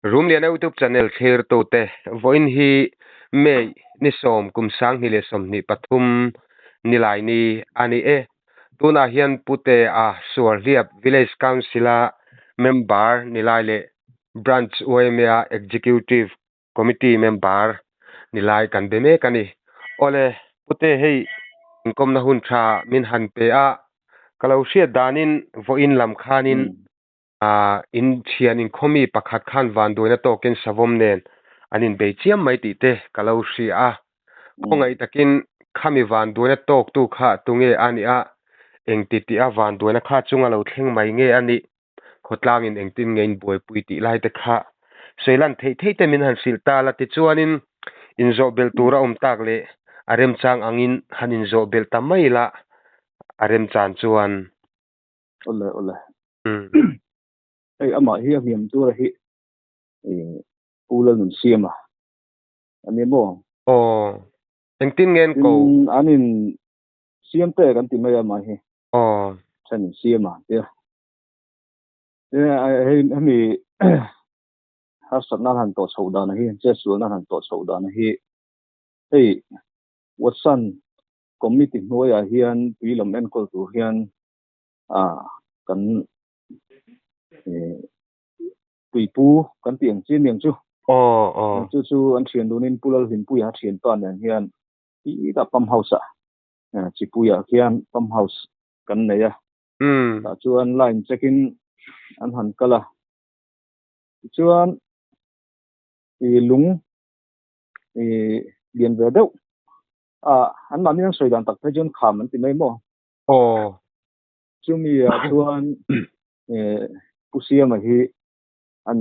Rumliana YouTube channel thlirtute vawiin hi May ni sawm kum sanghnih leh sawmhnih pathum nilai ni a ni e. Tunah hian Pute-a Suarhliap Village Council-a member nilai leh Branch YMA-a Executive Committee member nilai kan be mek a ni. Awle, Pute hei inkawmna hun tha min han pe a, ka lo hriat danin vawiin lam khanin Ah, in thian inkhawmi pakhat khan vanduaina tawkin savawm nen an inbei chiam mai tih te ka lo hria a. Khawngaih takin khami vanduaina tawktu kha tunge a nih a, engti tih a vanduaina kha chunga lo thleng mai nge a nih, khawtlangin engtin nge in buaipui tih lai te kha sawi lan theih theih te min han hrilh ta la tichuanin inzawh belh tur a awm tak leh a remchang angin han inzawh belh ta mai la a remchan chuan. Awle awle. Hei amah hi a hliam tura hi Pu Lalnunsiama a ni maw? Aw, engtin nge an ko? Tin, an in siam te kan ti mai a amah hi. Aw. Then in siam a tia. Tin, hei hemi harsatna an han tawh chhoh dan hi, chetsualna an han tawh chhoh dan hi hei Watson committee hnuaiah hian tui lam enkawl tur hian kan tuipu kan tih ang chi aniang chu. Aw aw. Chu chu an thian dunin Pu Lalhlimpuia thianpa nen hian tita pump house ah Chipuiah khian pump house kan nei a. Tah chuan line check in an han kal a. Tichuan i lung i lian ve deuh a anmahni an sawi dan tak phei chuan kham an ti mai maw. Aw. Chumi ah chuan Pu Siama hi an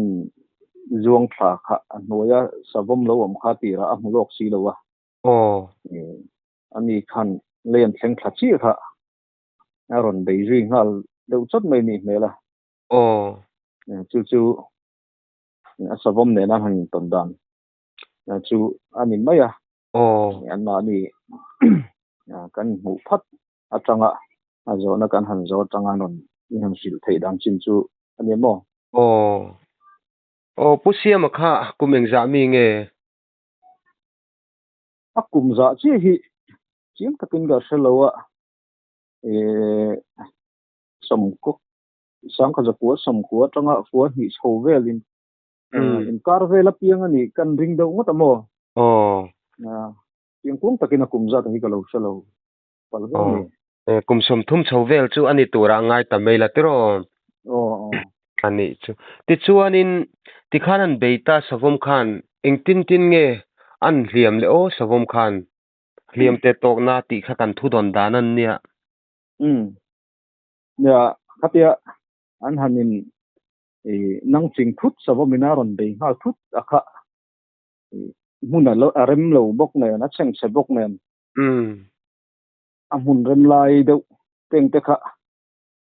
zuang thla kha a hnuaia savawm lo awm kha tirah a hmu lawk si lo a. Aw. Ani khan lei an thleng thla chiah kha a rawn bei zui nghal deuh chawt mai nih hmel a. Aw. Chu chu a savawm nena han intawn dan chu a ni mai a. Aw. Anmahni kan hmuh phat atanga a zawhna kan han zawh atanga rawn in han hrilh theih dan chin chu a ni maw? Aw. Aw Pu Siama kha kum engzah mi nge? A kum zah chiah hi chiang takin ka hre lo a, eh sawmkua sangkha zakua sawmkua atanga fua hnih chho velin inkar vel apiang a nih kan ring deuh ngawt a maw? Aw. Piang kuang takin a kum zat hi ka lo hre lo palh viau a ni. Aw, kum sawmthum chho vel chu a ni turah a ngai ta mai la tiraw? Aw, aw. A nih chu. Tichuanin tikhan an bei ta savawm khan engtin tin nge an hliam leh aw savawm khan hliam te tawkna tih kha kan thu dawn dan an nia. Umm. Nia, khatia an han in nang ching thut savawm in a rawn bei nghal thut a kha. Hmun a lo a rem lo bawk nen a chhengchhe bawk nen a hmun rem lai deuh teng te kha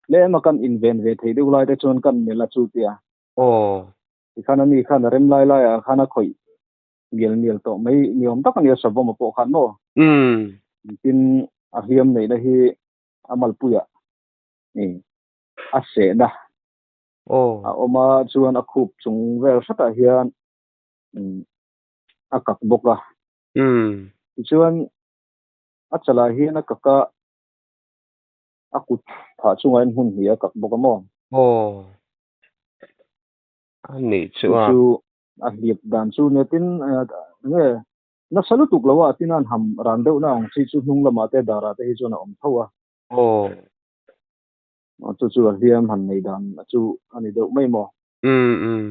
tlem a kan inven ve thei deuh lai te chuan kan melh a chu tia. Aw. Tikhan ani khan a rem lai lai ah khan a khawih mial mial tawh mai ni awm tak a nia savawm a pawh khan maw. Tin a hliam neihna hi a malpuiah a sehna a awm a chuan a khup chung vel hretah hian a kak bawk a. Tichuan a chalah hian a kak a, a kut phah chungah hian hmun hnih a kak bawk a maw? Aw, a nih chu a. Chu a hliap dan chu nia tin nge nasa lutuk lo a tin a an ham ran deuhna ang chi chu hnung lamah te darah te hi chuan a awm tho a. Aw. Chu chu a hliam han nei dan chu a ni deuh mai maw? Umm umm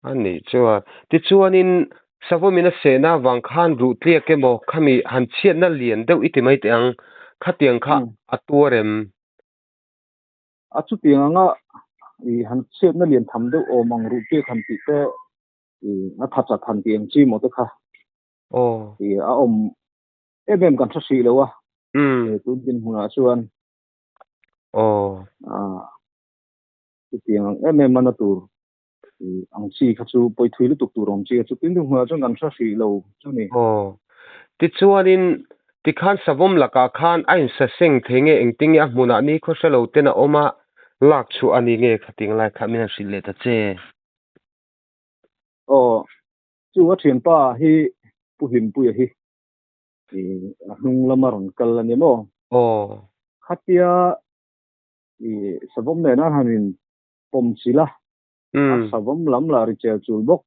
a nih chuan tichuanin savawmin a sehna avang khan ruh tliak emaw khami han chhiatna lian deuh i ti mai teh ang khatiang kha a tuar em? A chutiang anga i han chhiatna lian tham deuh awm ang ruh tliak han tih te i a tha chat han tih ang chi maw te kha i a awm em em kan hre hrih lo a tun dinhmunah chuan aw. Chutiang ang em em a na tur ang chi kha chu pawi thui lutuk tur awm chi kha chu tin deuh hmunah chuan kan hre hrih lo chu ni. Aw. Tichuanin tikhan savawm lakah khan a insa seng thei nge engtin nge a hmunah ni khaw hre lo ten a awm a, lak chhuah a ni nge khating lai kha min han hrilh leh ta che. Aw chu a thianpa hi Pu Hlimpuia hi i a hnung lama rawn kal a ni maw? Aw. Khatia i savawm nena han in pawm chilh a, a savawm lam lah ri chel chul bawk,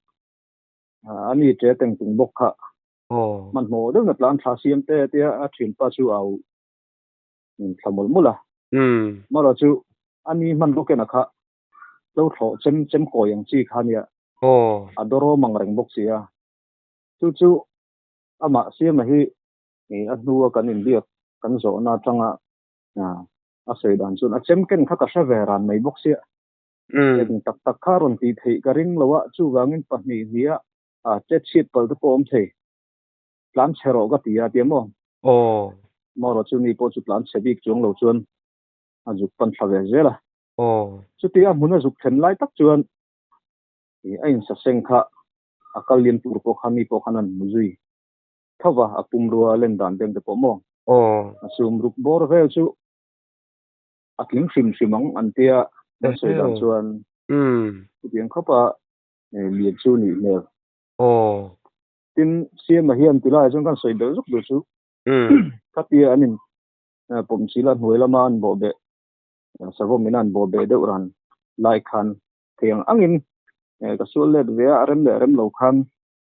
a ni ṭe teng tung bawk kha. Hmanhmawh deuhna tlan thla siam te tia a thianpa chu au thla mawlh mawlh a. Amaherawhchu chu a ni hman bawk ena kha lo thlawh chem chem kawi ang chi kha nia. A dawrawm ang reng bawk si a. Chu chu amah Siama hi a hnua kan inbiak kan zawhna atanga a sawi dan chuan a chem ken kha ka hre ve ran mai bawk sia. Eng tak tak kha rawn tih theih ka ring lo a, chuvangin pahnih hniha a chet chhiat pal te pawh awm thei. Tlan chhe rawh ka ti a tia maw? Aw. Marawh chu mi pawh chu tlan chhe bik chuang lo chuan a zuk pan thla ve zel a. Aw. Chutia hmun a zuk thlen lai tak chuan a insaseng kha a kal liam tur pawh kha mi pawh khan an hmu zui tho va, a pumrua a len dan deuh te pawh maw? Aw. A sum ruk bawr vel chu a tling hrim hrim ang an tia an sawi dan chuan chutiang khawpa lian chu nih hmel. Aw. Tin, Siama hian ti laiah chuan kan sawi belh zuk duh chu. Khatia an in pawm chil a hnuai lama an bawh beh, savawm in an bawh beh deuh ran lai khan thei ang angin ka sual let ve a, a rem leh rem lo khan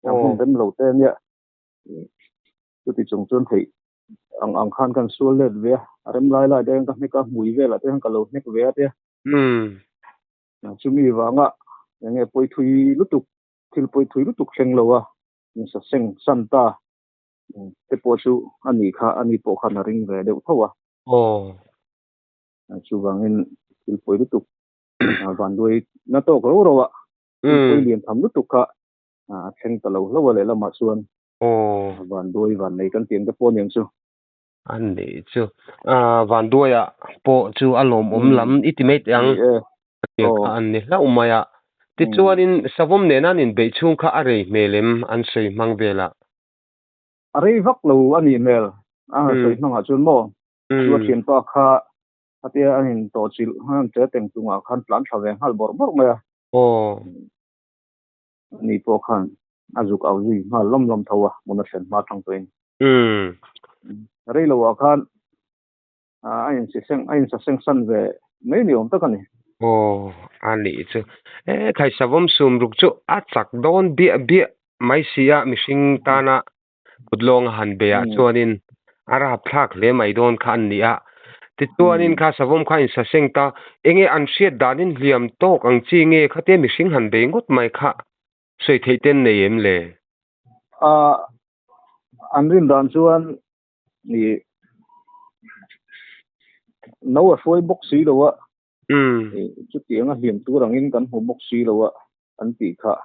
a hmun rem lo te ania. Chuti chung chuan theih ang ang khan kan sual let ve a, a rem lai lai te hian ka hnek a, hmui velah te hian ka lo hnek ve a tia. Chumi vanga enge pawi thui lutuk, thil pawi thui lutuk thleng lo a, insa seng san ta te pawh chu a nih kha, ani pawh khan a ring ve deuh tho a. Chuvangin thil pawi lutuk vanduai na tawk ro ro a, thil pawi lian tham lutuk kha a thleng ta lo hlauh a lehlamah chuan vanduai vannei kan tih ang te pawh aniang chu. A nih chu. Vanduaia pawh chu a lawmawm lam i ti mai teh ang. Tiang kha an ni hlauh mai a. Tichuanin savawm nena an inbeih chhung kha a rei hmel em an sawi hmang velah? A rei vak lo a nih hmel. A sawi hmangah chuan maw? Chu a thianpa kha khatia an intawhchilh an che teng chungah khan tlan thla ve nghal bawrh bawrh mai a. Ani pawh khan a zuk au zui nghal lawm lawm tho a, hmun a thlen hma tang tawhin. Rei lo ah khan a insiseng a insaseng san ve mai ni awm tak a ni. Aw, a nih chu. E khai savawm sum ruk chu a chak dawn biah biah mai si a, mihring tana kut lawng a han bei ah chuanin a rap thlak hle mai dawn kha an ni a. Tichuanin kha savawm kha insaseng ta, enge an hriat danin hliam tawk ang chi nge khatia mihring han bei ngawt mai kha sawi theih ten nei em le? A, an rin dan chuan i no a hruai bawk si lo a, chutiang a hliam tur angin kan hmu bawk si lo a an tih kha.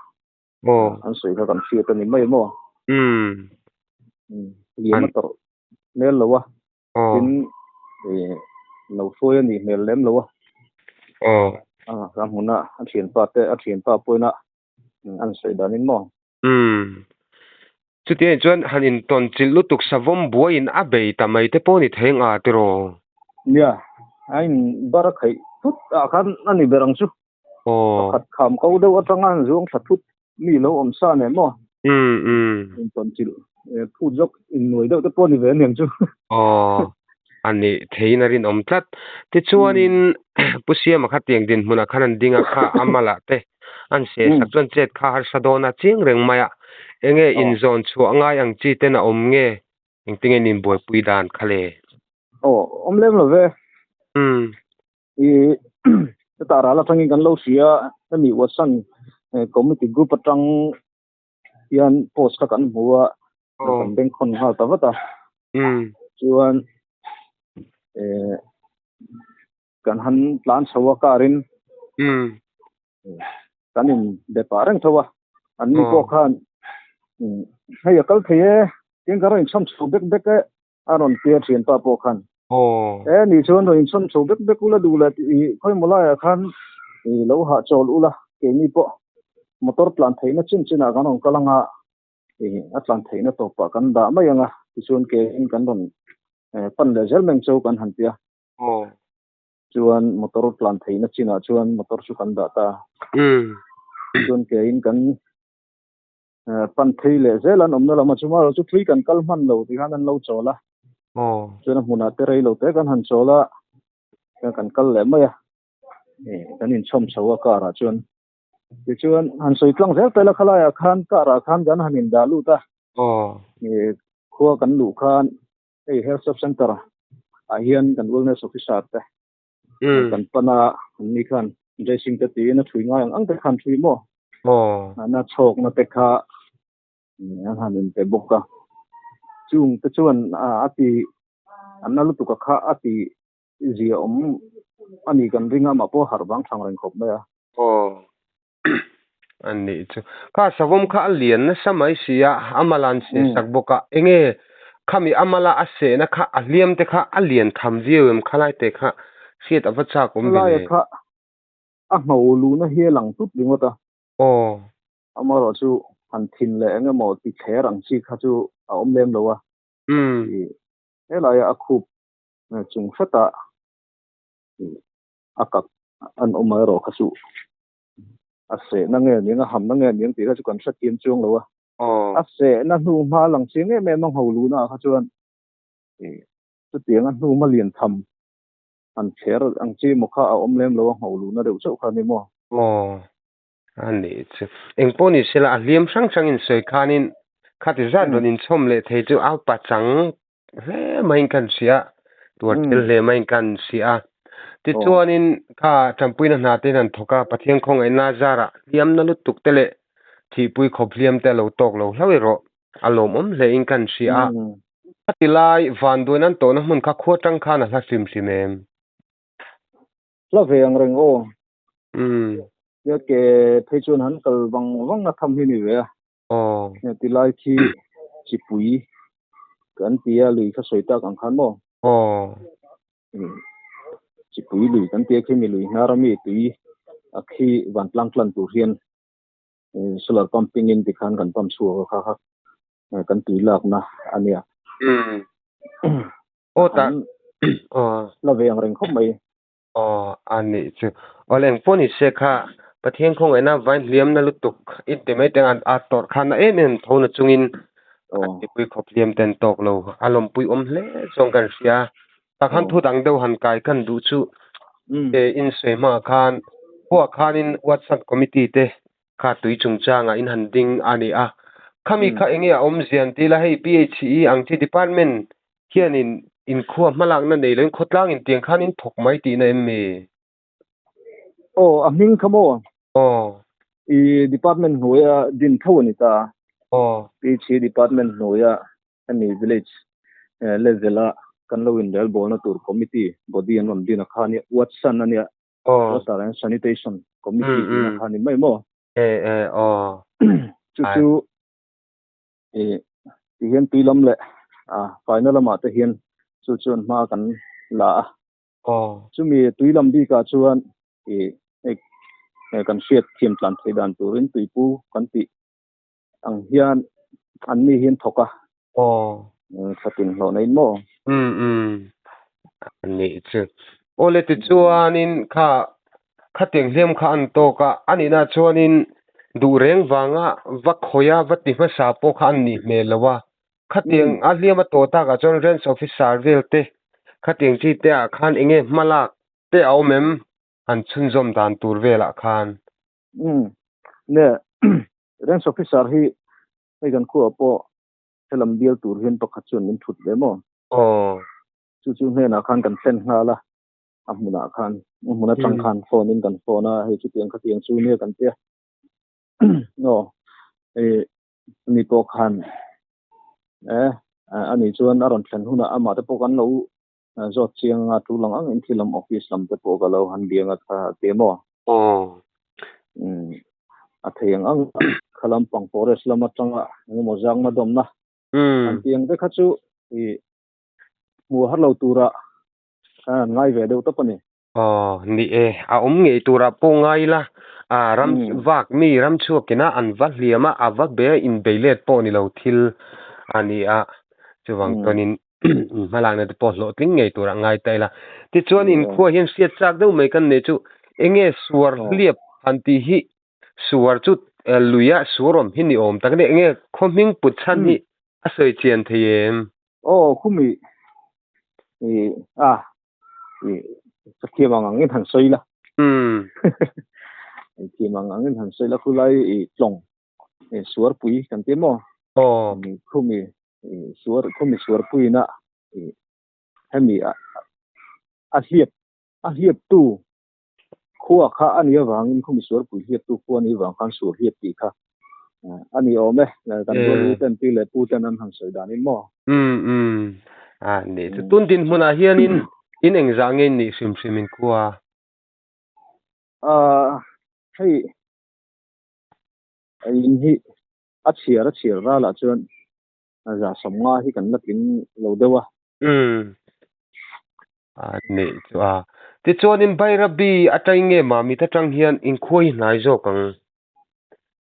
An sawi kha kan hriat a ni mai maw? Hliam a tawrh hmel lo a, tin lo hruai a nih hmel lem lo a. A hmuna a thianpa te a thianpa pawhin a an sawi danin maw? Chutiang chuan han intawn chilh lutuk savawm buaiin a bei ta mai te pawh ni thei ang a tiraw? Nia, a in bar a khaih thut ah khan a ni ber ang chu. Pakhat kham ko deuh atanga han zuang thla thut mi lo awm sa nen maw? Intawn chilh phut zawk innuai deuh te pawh ni ve aniang chu. Aw, a nih theiin a rinawm tlat. Tichuanin Pu Siama kha tiang dinhmunah khan an ding a kha a malah te an seh sak chuan chet kha harsa dawn a chiang reng mai a. Enge inzawn chhuah ngai ang chi ten a awm nge? Engtinge in inbuaipui dan kha le? Aw, awm lem lo ve. I chutah ral atangin kan lo hria a, hemi Watson committee group atang hian post kha kan hmu a, kan bengkhawn nghal ta vat a. Chuan kan han tlan chho a car in kan in be pah reng tho a, an ni pawh khan hei a kal thei e, tin ka rawn inchhawm chho bek bek e. A rawn tia thianpa pawh khan. E ni chuan rawn inchhawn chho bek bek ula duh leh i khawimaw laiah khan i lo hahchawl ula keini pawh motor tlan theihna chin chinah kan rawn kal anga i a tlan theihna tawpah kan dah mai anga tichuan kein kan rawn pan leh zel mai ang chu kan han tia. Chuan motor tlan theihna chinah chuan motor chu kan dah ta. Chuan kein kan. Pan phei leh zel an awmna lamah chu marawh chu thui kan kal hman lo ti khan an lo chawl a. Chuan a hmunah te rei lo te kan han chawl a, kan kal leh mai a, kan inchhawm chho a car ah chuan. Tichuan han sawi tlang zel tel a khalaiah khan car ah khan kan han indah lut a. Khua kan luh khan hei health sub center ah hian kan wellness officer te kan pan a, an ni khan dressing te tiin a thui ngai ang ang te khan thui maw? Na chhawk na te kha an han in pe bawk a. Chung te chuan a ti an na lutuk a kha a ti zia awm a ni kan ring a, mah pawh harh vang thang reng khawp mai a. Aw a nih chu. Kha savawm kha a lian nasa mai si a, a mala an seh sak bawk a, enge khami a mala a sehna kha a hliam te kha a lian tham viau em khalai te kha hriat a va chak awm ve le. Khalai kha a ngho luhna hi a lang tut ringawt a. Aw. Amaherawh chu han thin leh eng emaw ti thler ang chi kha chu a awm lem lo a. Helaia a khup chung hretah a kak an awm erawh kha chu a sehna nge aniang a hamna nge aniang tih kha chu kan hrethiam chuang lo a. A sehna hnu hma lang chiang em em a ngho luhna ah kha chuan chutiang a hnu hma lian tham han thler ang chi emaw kha a awm lem lo a ngho luhna deuh chauh kha a ni maw? Aw a nih chu. Engpawh ni sela a hliam hrang hrang insawi khanin khati zat rawn inchhawm leh thei chu au pachang hle maiin kan hria a, tuar tel hle maiin kan hria a. Tichuanin kha Tanpuina hna te hian an thawk a, Pathian khawngaihna zarah hliamna lutuk te leh thihpui khawp hliam te a lo tawk lo hlauh erawh a lawmawm hlein kan hria a. Khati lai vanduain an tawhna hmun kha khua tang khan a hla hrim hrim em? Hla ve ang reng aw. Nia ke phei chuan han kal vang vang na tham hi ni ve a. Nia ti lai khi chipui kan ti a lui kha sawi tak ang khan maw? Chipui lui kan ti a khi mi lui hnar a mi tui a khi vantlang tlan tur hian solar pumping in tikhan kan pump chhuak a kha kha kan tui lakna a nia. Aw ta la ve ang reng khawp mai. Aw a nih chu. Aw le engpawh ni se kha Pathian khawngaihna vain hliamna lutuk i ti mai teng a a tawrh khan a em em tho na chungin a mipui khawp hliam ten tawk lo a lawmpui awm hle chuan kan hria. Tah khan thu dang deuh han kai kan duh chu in sawi hmaah khan khuaah khanin WhatsApp committee te kha tui chungchangah in han ding a ni a. Khami kha enge a awmzia an ti la hei PHE ang chi department Hianin inkhua hmalakna nei loin khawtlang intiang khan in thawk mai tihna em mi? Aw, a hming kha maw? Aw. I department hnuaia din tho a ni ta. Aw. PHE department hnuaia hemi village level-a kan lo inrelbawlna tur committee body an rawn din a kha a nia, Watsan a nia, Water and Sanitation Committee tihna kha a ni mai maw? E, e, aw. Chu chu Ih ti hian tui lam leh ah faina lamah te hian chu chuan hma kan la a. Chumi tui lam bikah chuan ih hei kan hriat thiam tlan theih dan turin tuipu kan tih ang hian an ni hian thawk a. Thlatin hlawh neiin maw? Umm umm anih chu. Awle tichuanin kha Khatiang hliam kha an tawk a, a nihna chuanin duh reng vanga va khawi a, va ti hmasa pawh kha an nih hmel lo a. Khatiang a hliam a tawh takah chuan Range Officer vel te, khatiang chi te ah khan enge hmalak te a awm em? Han chhunzawm dan tur velah khan. Umm, ne, Range Officer hi hei kan khuaah pawh helam bial tur hian pakhat chuan min thut ve maw? Aw. Chu chu hnenah khan kan thlen nghal a. a hmunah khan a hmun atang khan phone in kan phone a hei chutiang khatiang chu nia kan tia aw hei ani pawh khan eh ani chuan a rawn thlen hunah amah te pawh kan lo zawt chiang anga tul ang ang in thil lam office lam te pawh ka lo han biang a kha ti maw aw a thei ang ang kha lampang forest lam atanga engemaw zangna dawmna an tiang te kha chu ih hmuh har lo tura Khan an ngai ve deuh tawp a ni. Aw, ni e, a awm ngei turah pawh ngai ila, a ram vak mi ram chhuakina an va hliam a, a va be a inbei let pawh ni lo thil a ni a, chuvang chuanin hmalakna te pawh hlawhtling ngei turah ngai ta ila. Tichuan inkhua hian hriat chak deuh mai kan nei chu enge suar hliap han tih hi suar chu Luia suar awm hi ni awm tak a ni. Enge khaw hming put chhan hi a sawi chian thei em? Aw khumi i a i ka thiam ang angin han sawi la. Thiam ang angin han sawi la khulai i tlawng i suarpui kan ti maw? Aw. Khumi i suar khumi suarpuiina i hemi a a hliap a hliaptu Khua kha a nih avangin khumi suarpui hliaptu khua a nih avang khan suar hliap tih kha a ni awm e. Kan rual ten pi leh pu ten an han sawi danin maw? Umm umm. A ni chu tun dinhmunah hianin in engzah nge in nih hrim hrim in khua? Ahh hei in hi a chhiar a chhiar ralah chuan 150 hi kan la tling lo deuh a. Umm. A nih chu a. Tichuanin Bairabi atang nge Mamit atang hian inkhuai hi hnai zawk ang?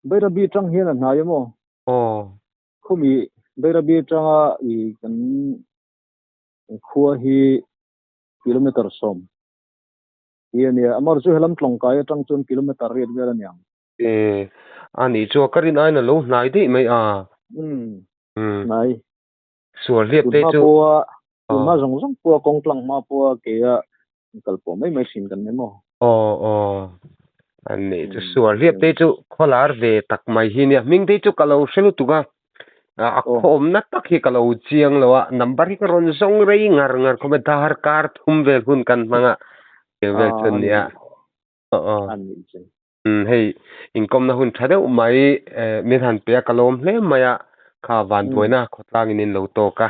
Bairabi atang hian a hnai emaw? Aw. Khumi Bairabi atanga i kan khua hi kilometer 10 hi a nia. Amar chu helam tlawngkai atang chuan kilometer riat vel a niang. E, a nih chu a. Ka rin aiin a lo hnai daih mai a. Umm. Hnai. Sual hliap te chu. Tunhma zawng zawng pawha kawng tlang hma pawha keia kal pawh mai mai thin kan ni maw? Aw aw. An nih chu sual hliap te chu khawlar ve tak mai hi nia. Hming te chu ka lo hre lutuk a. A khawmna tak hi ka lo chiang lo a. Number hi ka rawn zawng rei ngar ngar khawp a. Dar kar thum vel hun kan hmang a. Eng vel chu nia. Aw aw. Hei inkawmna hun tha deuh mai min han pe a ka lawm hle mai a, kha vanbuaina khawtlangin in lo tawk a,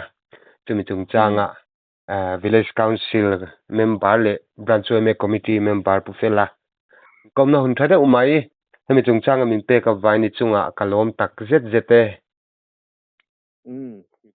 chumi chungchanga Village Council member leh Branch yma Committee member Pu Fela inkawmna hun tha deuh mai hemi chungchanga min pek avaini chungah ka lawm tak zet zet e.